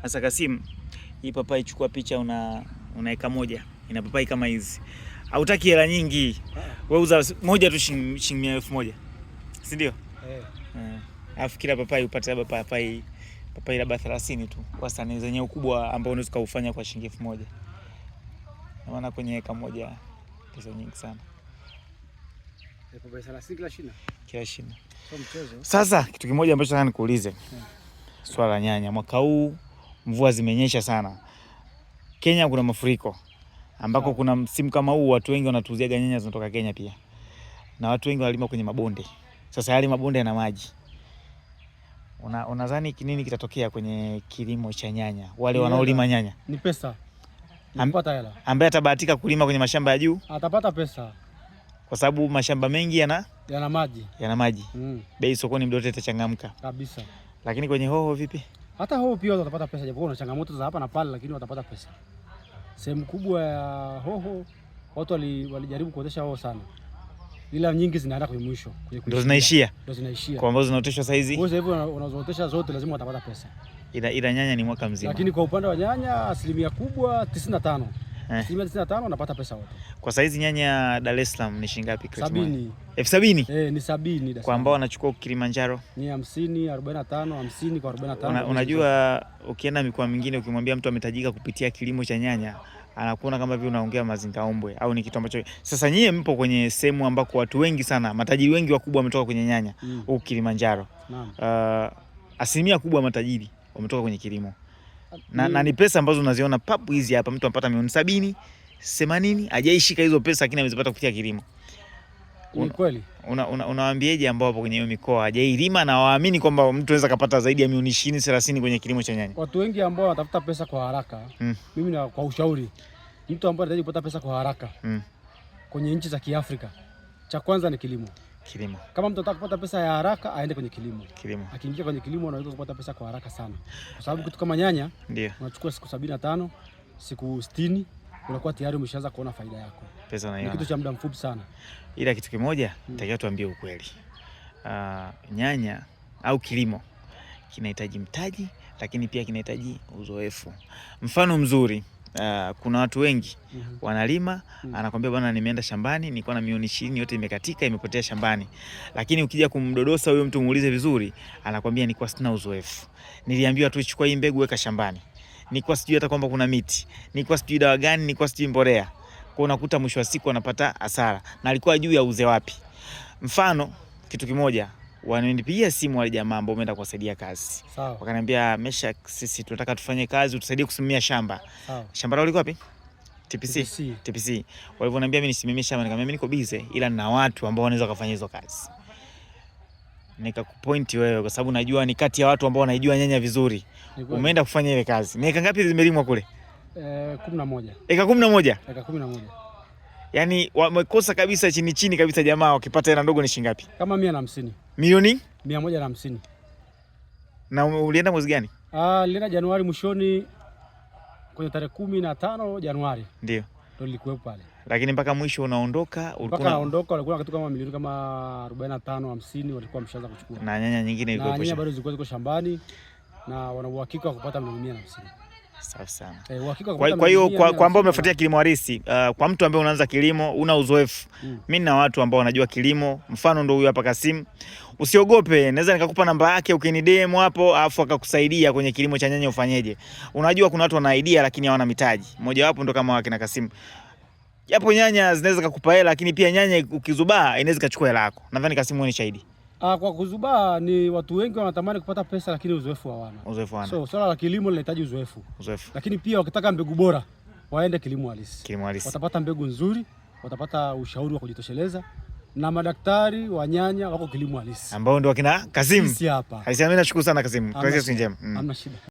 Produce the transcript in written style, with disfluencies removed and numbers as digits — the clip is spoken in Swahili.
Sasa Kasim, hii papai chukua picha, una eka moja ina papai kama hizi, hautaki hela nyingi, wewe uza moja tu shilingi 1,000, si ndio? Eh. Alafu kila papai upate labda papai labda 30 tu wastani zenye ukubwa ambao unaweza kuufanya kwa shilingi 1,000. Na maana kwenye eka moja pesa nyingi sana. Papai 30 kila shina. Kila shina. Sio mchezo. Sasa kitu kimoja ambacho nataka nikuulize. Swala la nyanya. Mwaka huu mvua zimenyesha sana. Kenya kuna mafuriko ambako kuna msimu kama huu watu wengi wanatuuziaga nyanya zinatoka Kenya pia. Na watu wengi wanalima kwenye mabonde. Sasa yale mabonde yana maji. Unadhani nini kitatokea kwenye kilimo cha nyanya? Wale wanaolima nyanya ni pesa. Kupata hela. Ambaye atabahatika kulima kwenye mashamba ya juu atapata pesa. Kwa sababu mashamba mengi yana maji. Yana maji. Bei sokoni muda wote itachangamka. Kabisa. Lakini kwenye hoho vipi? Hata hoho pia watapata pesa, japokuwa kuna changamoto za hapa na pale, lakini watapata pesa. Sehemu kubwa ya hoho watu walijaribu kuotesha hoho sana, ila nyingi zinaenda kwenye mwisho, kwenye ndio zinaishia. Ndio zinaishia. Kwa ambazo zinaoteshwa sasa hizi. Kwa hivyo unazootesha zote lazima watapata pesa. Ila nyanya ni mwaka mzima. Lakini kwa upande wa nyanya asilimia kubwa 95. Asilimia 95 wanapata pesa wote. Kwa saizi nyanya Dar es Salaam ni shilingi ngapi? 70. 70,000? Ni 70 Dar es Kwa Salaam. ambao wanachukua Kilimanjaro ni 50, 45, 50 kwa 45. Unajua ukienda mikoa mingine ukimwambia mtu ametajika kupitia kilimo cha nyanya anakuona kama vile unaongea mazingaombwe au ni kitu ambacho. Sasa nyie mpo kwenye sehemu ambako watu wengi sana, matajiri wengi wakubwa wametoka kwenye nyanya huku Kilimanjaro. Asilimia kubwa matajiri wametoka kwenye kilimo. Na ni pesa ambazo unaziona papu hizi hapa, mtu anapata milioni 70, 80, hajaishika hizo pesa lakini amezipata kupitia kilimo. Ni kweli. Unawaambieje ambao wapo kwenye hiyo mikoa hajailima na waamini kwamba mtu anaweza kupata zaidi ya milioni 20, 30 kwenye kilimo cha nyanya? Watu wengi ambao wanatafuta pesa kwa haraka, mimi na kwa ushauri, mtu ambaye anahitaji kupata pesa kwa haraka kwenye nchi za Kiafrika, cha kwanza ni kilimo. Kilimo. Kama mtu anataka kupata pesa ya haraka aende kwenye kilimo. Kilimo. Akiingia kwenye kilimo anaweza kupata pesa kwa haraka sana. Kwa sababu kitu kama nyanya ndio unachukua siku 75, siku 60 unakuwa tayari umeshaanza kuona faida yako. Pesa unaiona. Ni kitu cha muda mfupi sana. Ila kitu kimoja nitakiwa tuambie ukweli. Nyanya au kilimo kinahitaji mtaji lakini pia kinahitaji uzoefu. Mfano mzuri, kuna watu wengi wanalima, anakwambia bwana nimeenda shambani nilikuwa na milioni 20 yote imekatika imepotea shambani. Lakini ukija kumdodosa huyo mtu muulize vizuri, anakwambia nilikuwa sina uzoefu. Niliambiwa tu chukua hii mbegu weka shambani. Nilikuwa sijui hata kwamba kuna miti, nilikuwa sijui dawa gani, nilikuwa sijui mbolea. Kwa unakuta mwisho wa siku anapata hasara na alikuwa juu ya uze wapi. Mfano kitu kimoja, wananipigia simu wale jamaa ambao umeenda kuwasaidia kazi. Wakaniambia Meshack, sisi tunataka tufanye kazi utusaidie kusimamia shamba. Shamba lao liko wapi? TPC. TPC. TPC. Walivyoniambia mimi nisimamie shamba, nikamwambia mimi niko busy ila nina watu ambao wanaweza kufanya hizo kazi. Nikakupoint wewe kwa sababu najua ni kati ya watu ambao wanaijua nyanya vizuri. Umeenda kufanya ile kazi. Ni eka ngapi zimelimwa kule? 11. Eka 11? Eka 11. Yaani wamekosa kabisa chini chini kabisa jamaa wakipata hela ndogo ni shilingi ngapi? Kama 150. Milioni? 150. Na ulienda mwezi gani? Nilienda Januari mwishoni kwenye tarehe 15 Januari. Ndio. Ndio nilikuwepo pale. Lakini mpaka mwisho unaondoka ulikuwa mpaka naondoka walikuwa kitu kama milioni kama 45, 50 walikuwa wameshaanza kuchukua. Na nyanya nyingine ilikuwa Na nyanya bado zilikuwa ziko shambani na wana uhakika wa kupata milioni 150. Safi sana. Kwa hiyo kwa ambao umefuatia kilimo halisi, kwa mtu ambaye unaanza kilimo una uzoefu. Mimi na watu ambao wanajua kilimo, mfano ndio huyu hapa Kasim. Usiogope, naweza nikakupa namba yake ukini DM hapo afu akakusaidia kwenye kilimo cha nyanya ufanyeje. Unajua kuna watu wana idea lakini hawana mitaji. Mmoja wapo ndo kama wakina Kasim. Japo nyanya zinaweza kukupa hela lakini pia nyanya ukizubaa inaweza kuchukua hela yako. Nadhani Kasim wewe ni shahidi. Kwa kuzubaa ni watu wengi wanatamani kupata pesa lakini uzoefu hawana. Uzoefu hawana. So swala la kilimo linahitaji uzoefu. Uzoefu. Lakini pia wakitaka mbegu bora waende kilimo halisi. Kilimo halisi. Watapata mbegu nzuri, watapata ushauri wa kujitosheleza na madaktari wa nyanya wako kilimo halisi. Ambao ndio wakina Kasim. Sisi hapa. Mimi nashukuru sana Kasim. Kazi njema. Hamna shida.